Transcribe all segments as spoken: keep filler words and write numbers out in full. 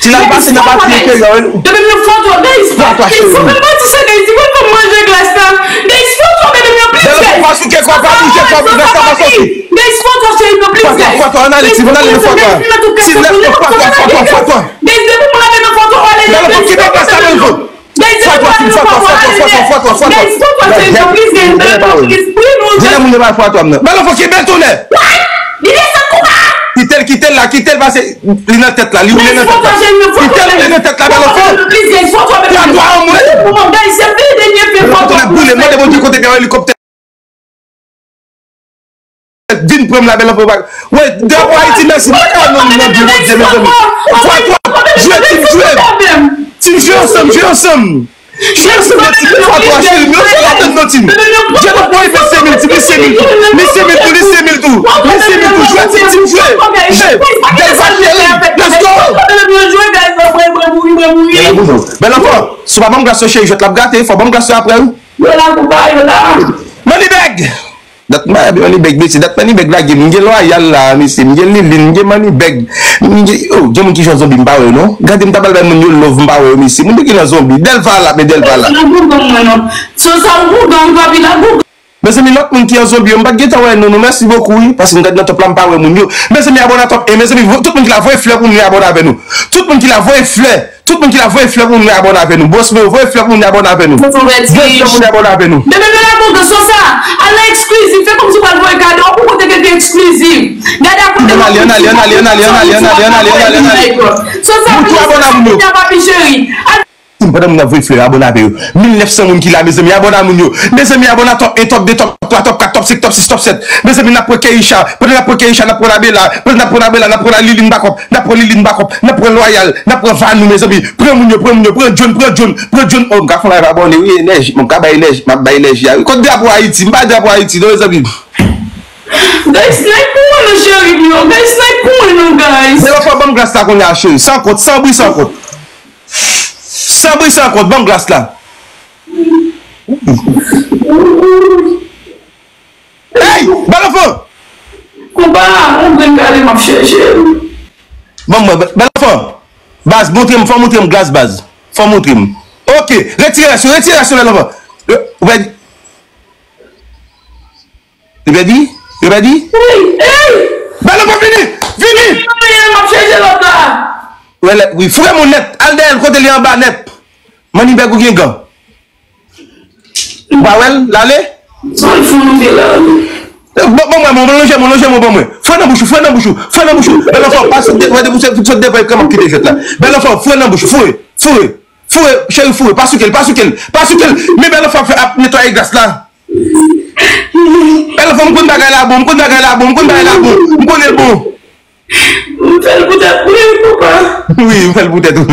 Si n al pase nan pati enferyè, wi. Yo menm yo fò twòp, guys. Fò twòp, cheri. Fò menm pati sa, guys. Di mwen kòm manje glas la. Guys, fò twòp, yo menm yo plis, guys. Bèl fò pa souke kò, pa bouje kò, glas la pa soti. Guys, fò twòp, cheri, yo plis, guys. Fò twòp, ann ale, ti, ann ale nan fò twòp. Ti, lèv fò twòp, fò twòp, fò twòp. Guys, depi mwen lave nan fò twòp, ale nan fò twòp. Fò twòp, fò twòp, fò twòp, fò twòp, fò twòp, fò twòp, fò twòp, fò twòp. Guys, fò twòp, cheri, yo plis, guys. Bèl fò, plis, plis, nou. Di lè moun yo bay fò twòp nan. Bèl fò, kenbe l tounen. Li desann kouba! Kite l, kite l la, kite l pase li nan tèt la, li woule nan tèt la. Kite l woule nan tèt la, bèl anfan. Fwa twa anmwe. Mwen ap boule, mande Bondye kote gen yon elikoptè. Vin pran m la, bèl anfan. Wè, drapo Ayiti, mèsi. M pa ka wè non, non, Bondye, mezanmi. Fwa twa, jwe, team jwe. Team jwe ansanm, jwe ansanm. Cheri, se mwen ti fwa twa, cheri. Mwen se la tèt nan tim. Jè nan pwen, li fè senk mil, ti, li senk mil tou. Li senk mil tou, li senk mil tou. Li senk mil tou. Jwe, ti, ti, jwe. Jwe. Delva, cheri. Let's go. Bèl anfan. Si w pa ban m glas yo, cheri, jwèt la ap gate. Fò ban m glas yo apre, wi. Yo la, konpa, yo la. Money bag. Dat m pa byen li bèg, mesye. Dat men li bèg lage m. M gen Loyal la, mesye. M gen Liline, m gen Money bèg. M gen, oh, gen moun ki jwenn zonbi, m pa wè yo, non. Gade, m ta pral bay moun yo love, m pa wè yo, mesye. Moun yo ki nan zonbi. Delva la, men Delva la. Nan bougon mwen, non. So sa ou bougon, papi, la bougon. Mezanmi, lòt moun ki an zonbi yo, m pa t gentan wè nou, non. Mèsi bokou, wi. Paske m gade nan top la, m pa wè moun yo. Mezanmi, abòne a top. E mezanmi, vo-, tout moun ki la, voye flè pou nou abòne avè nou. Tout moun ki la, voye flè. Tout moun ki la, voye flè pou moun yo abòne avè nou. Bòs mwen, voye flè pou moun yo abòne avè nou. Voye flè pou moun yo abòne avè nou. Demen, men la bòs sa, al nan eksklizif, fè kòmsi w pral voye kado pou kote ke gen eksklizif. Gade a kote. Ann ale, ann ale, ann ale, ann ale, ann ale, ann ale, ann ale, ann ale, ann ale. Moun tou abòne avè nou. Papi cheri. Pandan moun ap voye flè, abòne avè yo. Mil nèf san moun ki la, mezanmi, abòne a moun yo. Mezanmi, abòne a top en, top de, top twa, top kat, top senk, top sis, top sèt. Mezanmi, n ap pran Keisha. Pandan n ap pran Keisha, n ap pran Labella. Pandan n ap pran Labella, n ap pran Liline Backup. N ap pran Liline Backup, n ap pran Loyal, n ap pran Vanou, mezanmi. Pran moun yo, pran moun yo, pran John, pran John, pran John. Oh, m ka fè live abòne, wi, enèji. Bon, m ka bay enèji, m ap bay enèji a, wi. Kot drapo Ayiti? M pa drapo Ayiti, non, mezanmi. Guys, snipe pou mwen, non, cheri, non. Guys, snipe pou mwen, non, guys. Bèl anfan, ban m glas la kounye a, cheri. San kont, san bri, san kont. San bri, san kont, ban m glas la. Hey, bèl anfan! Konpa, yon grenn kale m ap chèche. Ban mwen, bèl anfan. Baz, montre m, fò montre m glas, baz. Fò montre m. Ok, retire rès yo, retire rès yo, bèl anfan. Ou pèdi? Ou pèdi? Ou pèdi? Hey, hey! Bèl anfan, vini! Vini! M ap chèche lòt la. Wè, lè, wi, foure moun nèt. Al dèyè l, kote li anba nèt. Money bag ou gen gan. Ou pa wè l, l ale? Sa l fè nou gen la? Bon, bon, mwen, mwen, lonje mwen, lonje mwen, bon, mwen. Fwe nan bouch ou, fwe nan bouch ou, fwe nan bouch ou. Bèl anfan, pa sot de, wè, de, sot devan ekran, m ap kite jwèt la. Bèl anfan, fwe nan bouch ou, foure, foure, foure, cheri, foure, pa souke l, pa souke l, pa souke l. Men bèl anfan ap fè, ap netwaye glas la. Bèl anfan, m konn bagay la bon, m konn bagay la bon, m konn bagay la bon, m konnen l bon. M fè l pou tèt mwen, papa. Wi, m fè l pou tèt ou.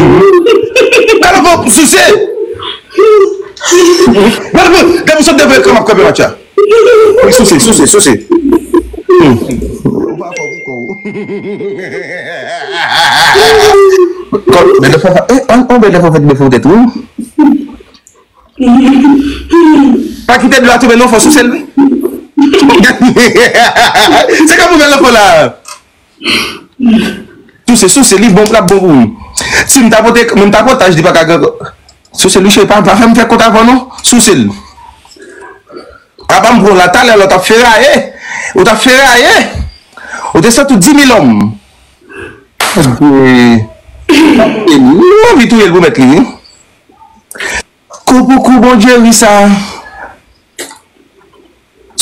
Gade kò, souse. Gade kò, gade sot devan ekran m ap kanpe match la. Wi, souse, souse, souse. Hmm. Ou pa fò pou kò w. Kò, bèl fò, eh, on, on bèl fò fèt, bèl fò tèt ou. Pa kite dlo a tonbe non, fò souse l wi. Se kòman bèl lanfò la. Souse, souse, li bon, l ap bon pou ou. Si m ta pote, men m ta potaj, li pa ka gen. Souse l wi cheri, pa, pa fè m fè kont avan non. Souse l. Apa m pran la, talè lè w t ap feraye. Ou t ap feraye. Ou te sot ou di mil òm. E, e, li anvi touye l pou mèt li wi. Kou pou kou, Bondye ri sa.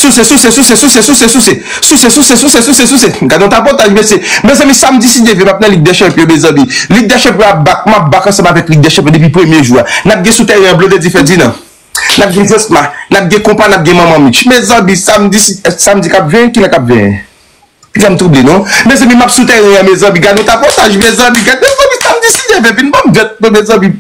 Souse, souse, souse, souse, souse, souse. Souse, souse, souse, souse, souse. Gade yon tapotaj, mesye. Mezanmi, samdi, si Dye vle, m ap nan Lig dè Chanpyon, mezanmi. Lig dè Chanpyon ap bak, m ap bak ansanm avèk Lig dè Chanpyon depi premye jou a. N ap gen sou tèren an Blondedy Ferdinand. N ap gen Jensma, n ap gen Konpa, n ap gen Manman Mitch. Mezanmi, samdi, si, samdi k ap vini, kilè k ap vini? Piga m twouble non. Mezanmi, m ap sou tèren an, mezanmi. Gade yon tapotaj, mezanmi. Gade, mezanmi, samdi, si Dye vle, vin ban m vèt, mezanmi.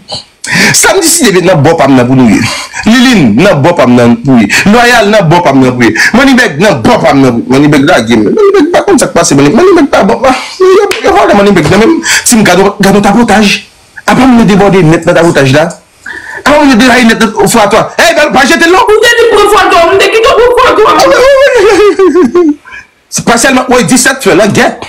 Samdi, si Dye vle, nan bò pa m nan pou nou ye. Liline, nan bò pa m nan pou ye. Loyal, nan bò pa m nan pou ye. Money Bag, nan bò pa m nan pou ye. Money Bag lage m. Money Bag pa konn sa k pase, Money, Money Bag pa bon. Ah, yo, yo vòlè Money Bag nan men m. Ti m gade, gade yon tapotaj. Apa m debòde nèt nan tapotaj la. Apa m degaye nèt nan fwa twa. Hey, pa, pa jete l non. Ou te di pran fwa twa, m te kite w pran fwa twa. Se pa sèlman, woy, disèt flè, langèt.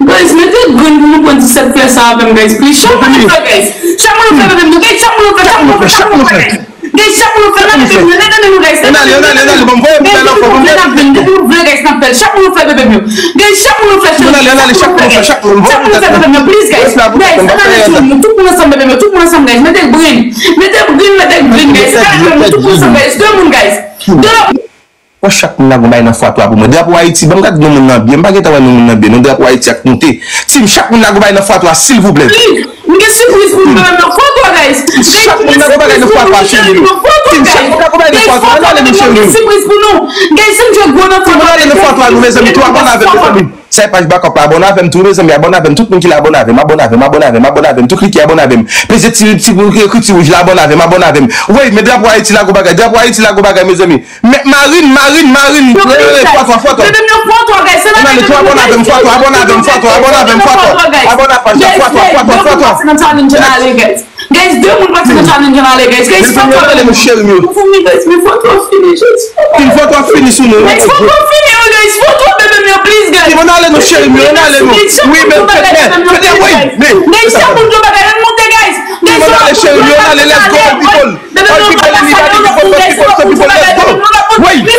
Guys, mete grenn pou nou pran disèt flè sa avè m, guys, please. Chak moun nou fè, guys. Chak moun nou fè, bebe m, nou, guys, chak moun nou fè, chak moun nou fè, chak moun nou fè, guys. Guys, chak moun nou fè, nan bebe m, nan bebe m, guys. Ann ale, ann ale, ann ale, bon, voye m fè nan fò, bon, voye m fè. Depi nou vle, guys, n ap fè l. Chak moun nou fè, bebe m, yo. Guys, chak moun nou fè, chak moun nou fè, chak moun nou fè, bebe m, yo, please, guys. Guys, ann ale, chak moun nou fè, bebe m, yo, tout moun ansanm, guys, mete grenn, mete grenn, mete grenn, guys, ann ale, bebe m, yo, tout moun ansanm, guys, de moun, guys. De lòt. Bon, chak moun la gon bagay nan fwatwa pou mwen. Drapo Ayiti, ban m gad non moun nan byen. M pa gentan wè non moun nan byen. Non, drapo Ayiti ak moute. Tim, chak moun la gon bagay nan fwatwa, silvouplè. Wi, m gen sipriz pou nou menm nan fwatwa, guys. Chak moun la gon bagay nan fwatwa, cheri. Tim, chak moun la gon bagay nan fwatwa. Ann ale, nou, cheri. M gen sipriz pou nou. Guys, si m jwe gwo nan fwatwa, ann ale nan fwatwa, nou, mezanmi. Tou abòne avè m, mezanmi. Sa e paj Bakòp la, abòne avè m tou, mezanmi, abòne avè m. Tout moun ki la, abòne avè m, abòne avè m, abòne avè m, abòne avè m. Tou klike abòne avè m. Peze ti, ti, ekri ti wouj la, abòne avè m, abòne avè m. Wi, men drapo Ayiti la gon bagay, drapo Ayiti la gon bagay, mezanmi. Men, Marine, Marine, Marine, fwatwa, fwatwa. Ann ale, tou abòne avè m, fwatwa, abòne avè m, fwatwa, abòne avè m, fwatwa. Abòne a paj la, fwatwa, fwatwa, fwatwa. Guys, de moun pati nan challenge an ale, guys. Guys, fwatwa, mezanmi, cheri m yo. Pou fini, guys, men fwatwa fini, guys. Fwatwa fini sou nou. Guys, fwatwa fini, wi, guys. Fwatwa, bebe m yo, please, guys. Ann ale non, cheri m yo, ann ale non. Wi, men, fèt, fèt, wi, men. Guys, chak moun tou bagay, ann monte, guys. Guys, ann ale, cheri m yo, ann ale, let's go, all people. All people in the body, people, people, people, people, let's go. Wi. Wi.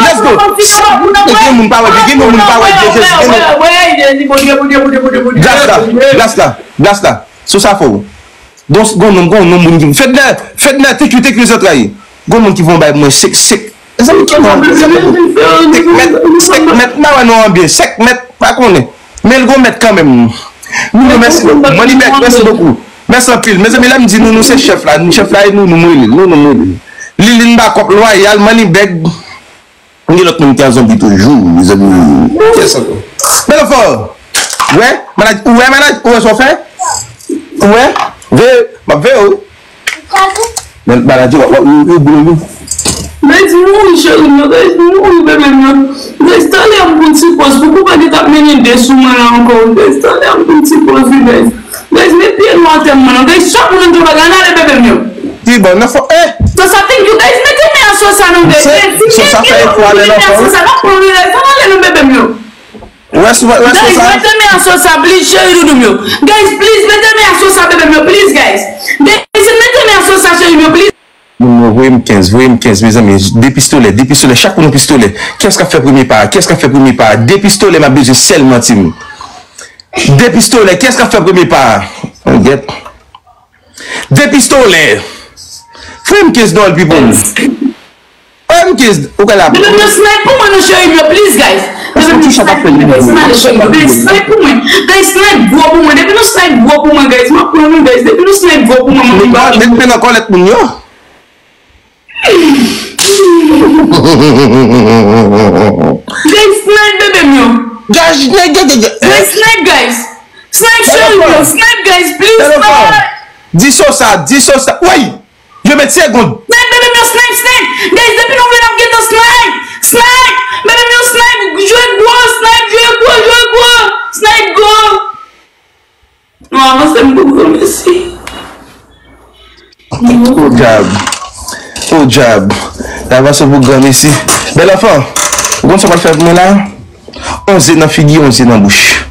Let's go. Gen moun pa wè, gen moun pa wè, gen moun. Glas la, glas la, glas la. Sou sa fò. Gon, gon nonm, gon nonm moun ki. Fedna, Fedna, thank you, thank you, zantray. Gon moun ki voye yon bay mwen sek, sek. Mezanmi, ki moun, mezanmi. Sek mèt, sek mèt, m pa wè non an byen. Sek mèt, pa konnen. Men l gon mèt kanmenm. Nou, nou, mèsi. Money back, mèsi bokou. Mèsi anpil. Mezanmi, lè m di nou, nou se chèf la. Nou chèf la, e nou, nou m rele l. Nou, nou m rele l. Lilin Bakòp, Lwayal, Money Bag. M gen lòt moun ki an zonbi toujou, mezanmi. Kiyès ankò? Bèl anfò! Ou wè? Manaj, ou wè, manaj, ou wè sa w fè? Ou wè? Veye, m ap veye w. Men manaj, w ap, w ap, w ap, w ap, w ap. Guys, mouri, cheri m yo, guys, mouri, bebe m yo. Guys, talè m pou ti pòz, pou konpè ki t ap mennen de sou mwen la ankò. Guys, talè m pou ti pòz, wi, guys. Guys, met pye nou atè m non, guys, chak moun ann tou bagay, ann ale bebe m yo. Ti bon, nan fò, eh! Sosa, thank you, guys, mete men an Sosa non, guys. Sosa fè efò ale nan fò. Sosa, n ap pran nou, guys, ann ale non, bebe m yo. Wè Sosa, wè Sosa. Guys, mete men an Sosa, please, cheri doudou m yo. Guys, please, mete men an Sosa, bebe m yo, please, guys. Guys, mete men an Sosa, cheri m yo, please. Moun mwen, voye m kenz, voye m kenz, mezanmi. De pistolè, de pistolè, chak moun yon pistolè. Kiyès k ap fè premye pa a? Kiyès k ap fè premye pa a? De pistolè, m ap bezwen sèlman, Tim. De pistolè, kiyès k ap fè premye pa a? Ann gèt. De pistolè. Voye m kenz non, all people. Voye m kenz, ou ka la. Bebe m yo, snipe pou mwen non, cheri m yo, please, guys. Bebe m yo, snipe pou mwen, guys, snipe pou mwen, guys, snipe pou mwen. Guys, snipe gwo pou mwen. Depi nou snipe gwo pou mwen, guys, m ap pran nou, guys. Depi nou snipe gwo pou mwen, mwen pa. Met men nan kòlèt moun yo. Guys, snipe bebe m yo. Guys, snipe, guys, guys. Guys, snipe, guys. Snipe, cheri m yo. Snipe, guys, please, snipe. Di Sosa, di Sosa. Woy! Yo met segond. Snipe, bebe m yo, snipe, snipe. Guys, depi nou vle n ap gentan snipe. Snipe, bebe m yo, snipe. Jwe gwo, snipe, jwe gwo, jwe gwo. Snipe gwo. Nou avanse m pou gwo, mèsi. O dyab. O dyab. N avanse pou gwo, mèsi. Bèl anfan, ou konn sa w pral fè pou mwen la? On ze nan figi, on ze nan bouch.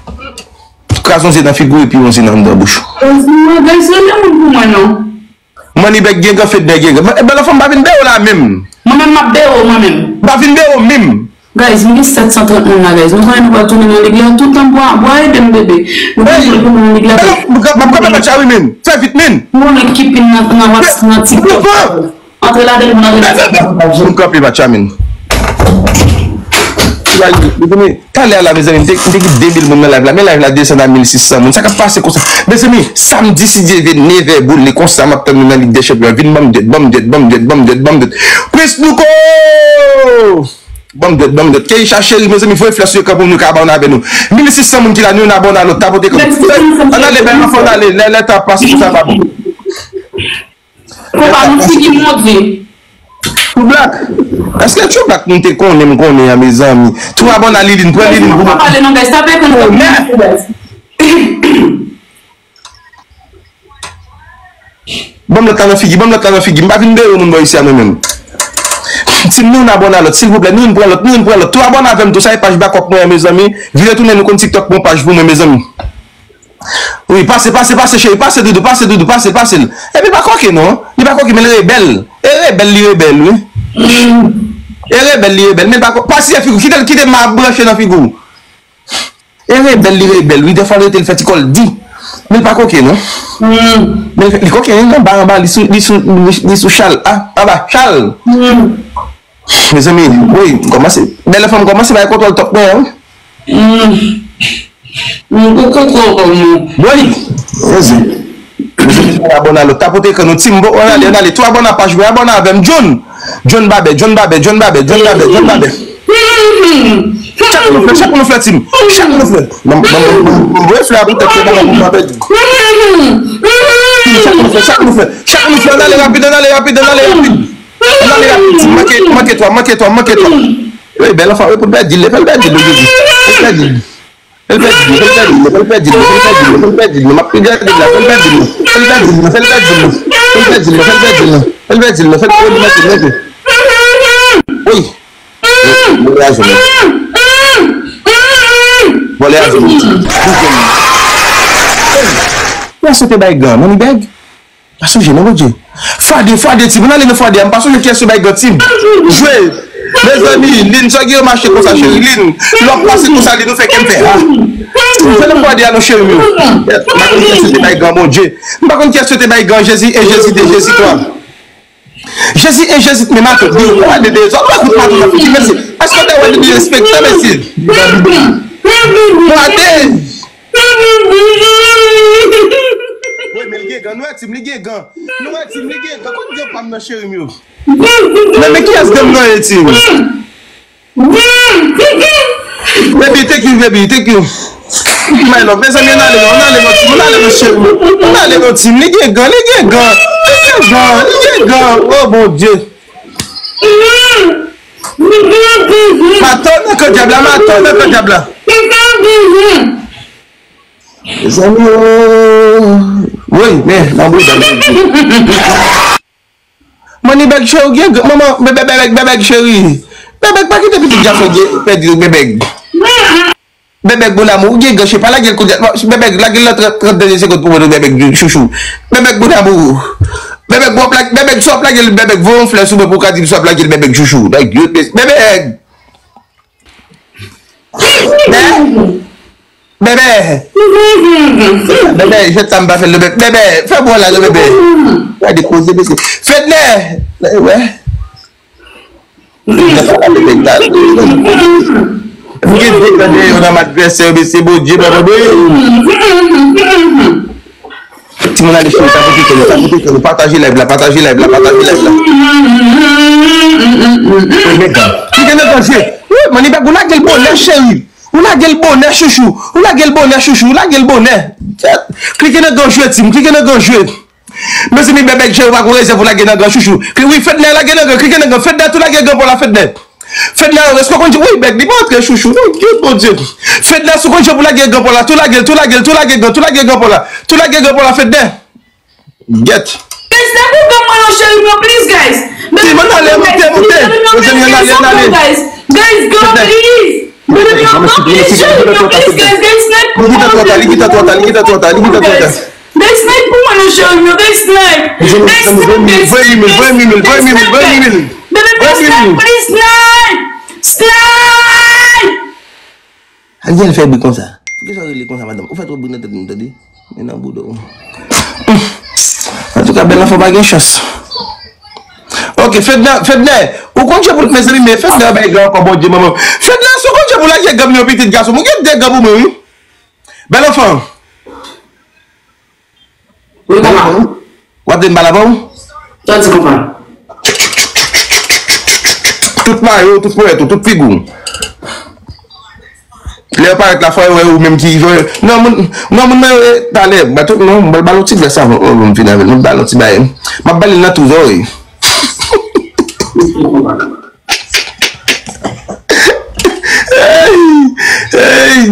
Kraze on ze nan figi w epi on ze nan anndan bouch ou. Guys, rele moun pou mwen non. Money bag gengan, Fedna gengan. Bèl anfan, m pa vin bere w la menm. Mwen menm, m ap bere w, mwen menm. M pa vin bere w menm. Guys, m gen sèt san trant moun la, guys. Nou konnen nou pral tounen nan lig la. Tout tan bwa, bwa ede m, bebe. Nou konnen nou pral tounen nan lig la. M ap kanpe match la, wi, men. Fè vit, men. Nou konnen ki pin nan, nan WhatsApp, nan TikTok. Antre ladan l, antre ladan l. M kanpe match la, men. Mezanmi, talè a la, mezanmi, m te, m te gen de mil moun nan live la. Men live la desann a mil sis san moun. Sa k ap pase konsa? Mezanmi, samdi, si Dye vle, nevè boule konsa, m ap tann nou nan Lig dè Chanpyon. Vin ban m dwèt, ban m dwèt, ban m dwèt, ban m dwèt, ban m dwèt. Prince Louko! Ban m dwèt, ban m dwèt. Keisha cheri, mezanmi, voye flè sou ekran pou nou ka abòne avè nou. Mil sis san moun ki la, nou youn abòne a lòt, tapote kò. Ann ale, bèl anfan, ann ale. Lè, lè tan ap pase konsa pa bon. Konpa nou figi monte. True Black. Èske True Black nou te konnen, m konnen an, mezanmi? Tou abòne a Liline, pran Liline pou mwen. Pa pale non, guys. Tape ekran nan. Ban m lòt la nan figi, ban m lòt la nan figi. M pa vin bere moun bò isi a mwen menm. Tim, nou youn abòne a lòt, silvouplè. Nou youn pran lòt, nou youn pran lòt. Tou abòne avè m tou, sa e paj Bakòp mwen an, mezanmi. Vire tounen, nou konn TikTok bon paj pou mwen, mezanmi. Wi, pase, pase, pase, cheri, pase, doudou, pase, doudou, pase l. Epi pa koke non, li pa koke, men l rebèl. E rebèl, li rebèl, wi. E rebèl, li rebèl, men l pa ko-, pa siye figi w, kite l, kite m ap branche nan figi w. E rebèl, li rebèl, wi, dèfwa l rete l fè ti kò l di. Men l pa koke non. Men li koke, wi, anba, anba, li sou, li sou, li sou chal, a, anba, chal. Mezanmi, wi, m kòmanse. Bèl fanm kòmanse bay kontwòl tòp mwen an. Wi. Mezanmi, mezanmi, abòne a lòt. Tapote ekran nou, Tim. Bon, ann ale, ann ale. Tou abòne a paj mwen, abòne avè m. John. John Babè, John Babè, John Babè, John Babè, John Babè. Chak moun nou fè, chak moun nou fè, Tim. Chak moun nou fè. Mwen, mwen, mwen, mwen, mwen, flè a pou tèt, se pa pou mwen pèdi. Chak moun nou fè, chak moun nou fè. Chak moun nou fè, ann ale rapid, ann ale rapid, ann ale rapid. Ann ale rapid, Tim. Manke, manke twa, manke twa, manke twa. Wi, bèl anfan, wi, pou l pèdi l, fè l pèdi l, Jezi. Fè l pèdi l. Fè l pèdi l, fè l pèdi l, fè l pèdi l, fè l pèdi l, fè l pèdi l, fè l pèdi l. M ap gade l la, fè l pèdi l, fè l pèdi l, fè l pèdi l, fè l pèdi l, fè l pèdi l, fè l pèdi l, fè l pèdi l, fè l pèdi l. Wi. Vòlè a jwenn li. Vòlè a jwenn li. Li jwenn li. Ey! Ou a sote bay gan, Money Bag? Pa sonje non, Bondye. Fwa de, fwa de, Tim. Ann ale nan fwa de a. M pa sonje kiyès yo bay gan, Tim. Jwe. Mezanmi, Lin, sa gen yo mache konsa, cheri, Lin. Lè w pase konsa, Lin, ou fè kè m fè, a. Tim, fè nan fwa de a non, cheri m yo. M pa konn kiyès yo te bay gan, Bondye. M pa konn kiyès yo te bay gan, Jezi, e Jezi de, Jezi twa. Jezi e Jezi, men mato, di w wè de dezòd, wè kout mato nan figi, mesye. Èske w te wè de derespektan, mesye? Wate! Wi, men li gen gan, nou wè Tim, li gen gan. Nou wè Tim, li gen gan. Kote gan pa m nan, cheri m yo? Men, men kiyès gang nan ye, Tim? Baby, thank you, baby, thank you. My love, mezanmi, ann ale non, ann ale non, Tim, ann ale non, cheri. Ann ale non, Tim, li gen gan, li gen gan, li gen gan, li gen gan. Oh, Bondye. Mato nan kan dyab la, mato nan kan dyab la. Mezanmi, oh. Wi, men, nan bouda, men. Money Bag cheri, ou gen, manman, bèbèg, bèbèg, bèbèg cheri. Bèbèg, pa kite pitit gason gen, pèdi bèbèg. Bèbèg, bon amou, ou gen gan, pa lage l kounye a. Bèbèg, lage l nan trant, trant dènye segonn pou mwen, non, bèbèg, chouchou. Bèbèg, bon amou. Bèbèg, bon, bèbèg, si w ap lage l, bèbèg, voye yon flè sou mwen pou w ka di m si w ap lage l, bèbèg, chouchou. Bèbèg. Bèbè! Bèbè, jwèt sa m pa fè l non, bèbè. Bèbè, fè bò la non, bèbè. Gade koze, mesye. Fednè! Wè. M gen de gade yo nan m advèsè, mesye, Bondye, bèbè. Timoun ale cheri, tapote kè nou, tapote kè nou, pataje live la, pataje live la, pataje live la. Wi, men gang. Li gen nan danje. Wi, Money Bag, ou lage l bonè, cheri. Ou lage l bonè, chouchou. Ou lage l bonè, chouchou. Ou lage l bonè. Klike nan gang jwe, Tim. Klike nan gang jwe. Mezanmi, bèbèg cheri, ou pa gon rezèv ou lage nan gang, chouchou. Kli-, wi, Fednè lage nan gang. Klike nan gang. Fednè tou lage gang pa w la, Fednè. Fedna, èske w konn jan, wi, bèg li pa antre chouchou. Non, Dye, Bondye. Fedna, si w konn jan pou lage gan pa w la, tou lage l, tou lage l, tou lage gan, tou lage gan pa w la. Tou lage gan pa w la, Fedna. Gyèt. Guys, lè pou gan mwen non, cheri m yo, please, guys. Ti, ann ale, monte, monte. Mezanmi, ann ale, ann ale. Guys, guys, gan, please. Mezanmi, yo, gan, please, cheri m yo, please, guys. Guys, snipe pou mwen, guys. Li gentan twò ta, li gentan twò ta, li gentan twò ta, li gentan twò ta. Guys, snipe pou mwen non, cheri m yo, guys, snipe. Guys, snipe, guys, guys, guys, guys. Bebe, guys, snipe, please, snipe. Snipe! Al gen fè bri konsa. Poukisa w rele konsa, madanm? Ou fè twòp bri nan tèt nou, tande? Men nan bouda w. Antouka, bèl anfan pa gen chans. Ok, Fedna, Fedna, ou konn jan pou, mezanmi, men Fedna bay gan ankò, Bondye, manman. Fedna, si w konn jan pou lage gan m yon pitit gason, mwen gen de gan pou mwen, wi. Bèl anfan. Wi, papa. W ap di m pale avè w? Sa di, papa? Tout mayo, tout ponyèt ou, tout figi w. Lè yo parèt la, fò yo wè ou menm ki jwe. Non, moun, non, moun nan yo, e, talè, ba tout, non, m pral ba l yon ti glès avan, avan m fin avè l. M ba l yon ti bagay. M ap ba l nan tou zòrèy. Ey, ey.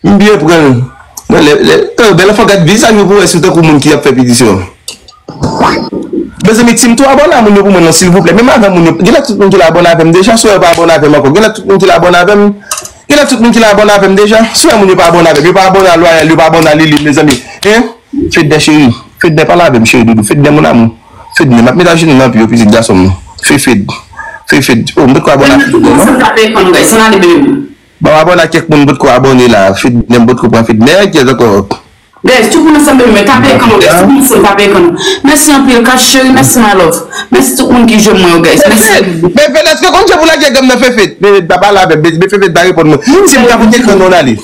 M byen pran l. Mwen, lè, lè, oh, bèl anfan, gad vizaj ou pou wè si w tankou moun ki ap fè pidisyon. Mezanmi, team tou abòne a moun yo pou mwen non, silvouplè. Menm avan moun yo, genlè tout moun ki la abòne avè m deja, si w wè yo pa abòne avè m ankò. Genlè tout moun ki la abòne avè m, genlè tout moun ki la abòne avè m deja, si w wè moun yo pa abòne avè m, yo pa abòne a Loyal, yo pa abòne a Lili, mezanmi. Hein? Fednè cheri, Fednè pale avè m cheri doudou, Fednè mon amour. Fednè, m ap met ajenou nan pye w pitit gason m. Fefed, Fefed, oh, m potko abòne a Fednè non. Sa pa ekran nou, guys, ann ale bebe m. Bon, abòne a kèk moun m potko abòne la, Fednè m potko pran Fednè, kiyès ankò? Guys, tout moun ansanm bebe m, tape ekran nou, guys, tout moun ansanm tape ekran nou. Mèsi anpil, Kat cheri, mèsi my love. Mèsi tout moun ki jwenn mwen yo, guys. Mèsi. Fefed, Fefed, èske w konn jan pou lage gòm nan Fefed? Fefed pa pale avè m, men Fefed pa reponn mwen. Si m ka pou ekran nou, ann ale.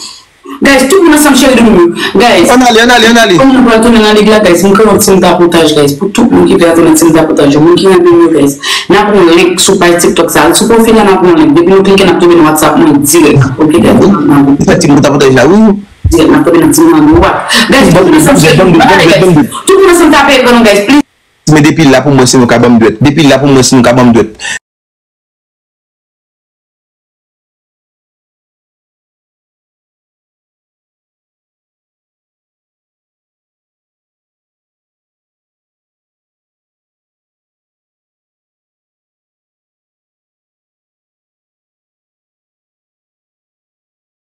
Guys, tout moun ansanm cheri doudou m yo. Guys, ann ale, ann ale, ann ale. Kòm nou pral tounen nan lig la, guys, m kreye yon team tapotaj, guys, pou tout moun ki vle al tounen team tapotaj yo, moun ki renmen m yo, guys. N ap yon link sou paj TikTok sa, al sou pwofil la, n ap yon link. Depi nou klike, n ap tonbe nan WhatsApp mwen dirèk. Ok, guys, n ap nan group. Sa team tapotaj la, wi. Dirèk, n ap tonbe nan team nan group. Guys, tout moun ansanm cheri doudou m yo, guys. Tout moun ansanm tape ekran nou, guys, please. Men depi la pou mwen si nou ka ban m dwèt. Depi la pou mwen si nou ka ban m dwèt.